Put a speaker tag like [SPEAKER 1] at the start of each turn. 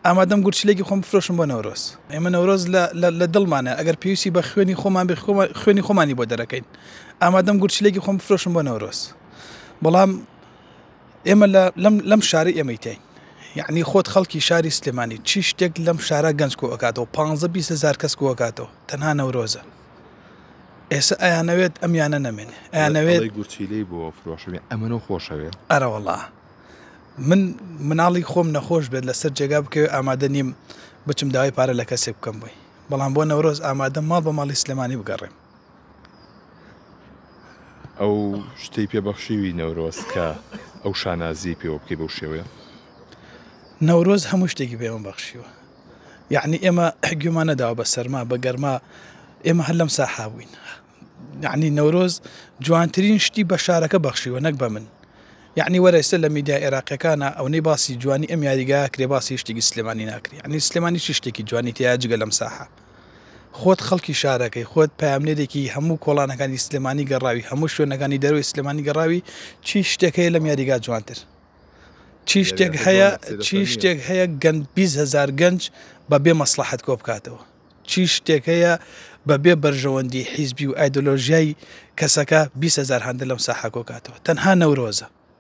[SPEAKER 1] ئامادەم گورچیلەکی خۆم بفرۆشم بۆ نەورۆز. ئێمە نەورۆز لە لە دڵمانە ئەگەر پێویستی بە خوێنی خۆمان بێ خوێنی خۆمانی بۆ دەرەکەین. ئامادەم گورچیلەکی خۆم بفرۆشم بۆ نەورۆز. بەڵام ئێمە لە لەم لەم شارەی ئێمەی تین. یعنی خۆت خەڵکی شاری سلێمانی چی شتێک لەم شارە گەنج کۆ ئەکاتەوە 15 20 هزار کەس کۆ ئەکاتەوە تەنها نەورۆزە. ئێستا ئەیانەوێت ئەم یانە نەمێنێ ئەیانەوێت
[SPEAKER 2] گورچیلەی بۆ فرۆشەوێ ئەمەنۆ خۆشەوێ.
[SPEAKER 1] ئەرەوەڵا من مناڵی خۆم نەخۆش بێت لەسەر جێگا بکەوێت ئامادە نیم بچم داوای پارە لە کەسێک بکەم بۆی بەڵام بۆ نەورۆز ئامادەم ماڵ بە ماڵی سلێمانی بگەڕێم.
[SPEAKER 2] ئەو شتەی پێ بەخشیوی نەورۆز کە ئەو شانازیەی پێوە بکەی بەو شێوەیە؟
[SPEAKER 1] نەورۆز هەموو شتێکی پێ من بەخشیوە یعنی ئێمە گوێمان نەداوە بە سەرما بە گەرما ئێمە هەر لەم ساحا بووین یعنی نەورۆز جوانترین شتی بە شارەکە بەخشیوە نەک بە من یعنی وەرە ئێستا لە میدیا عێراقیەکانە ئەونەی باسی جوانی ئەم یاریگا کرێ باسی شتێکی سلێمانی ناکرێ یعنی سلێمانی چی شتێکی جوانی تیا جگە لەم ساحە خۆت خەڵکی شارەکەی خۆت پامنێرێکی هەموو کۆڵانەکانی سلێمانی گەڕاوی هەموو شوێنەکانی دەرەوەی سلێمانی گەڕاوی چی شتێک هەیە لەم یاریگا جوانتر چی شتێک هەیە چی شتێک هەیە گەند 20هزار گەنج بە بێ مەسلحەت کۆ بکاتەوە چی شتێک هەیە بە بێ بەرژەوەندی حیزبی و ئایدۆلۆژیای کەسەکە 20 هەزار هەندە لەم ساحە کۆکاتەوە تەنها نەورۆزە.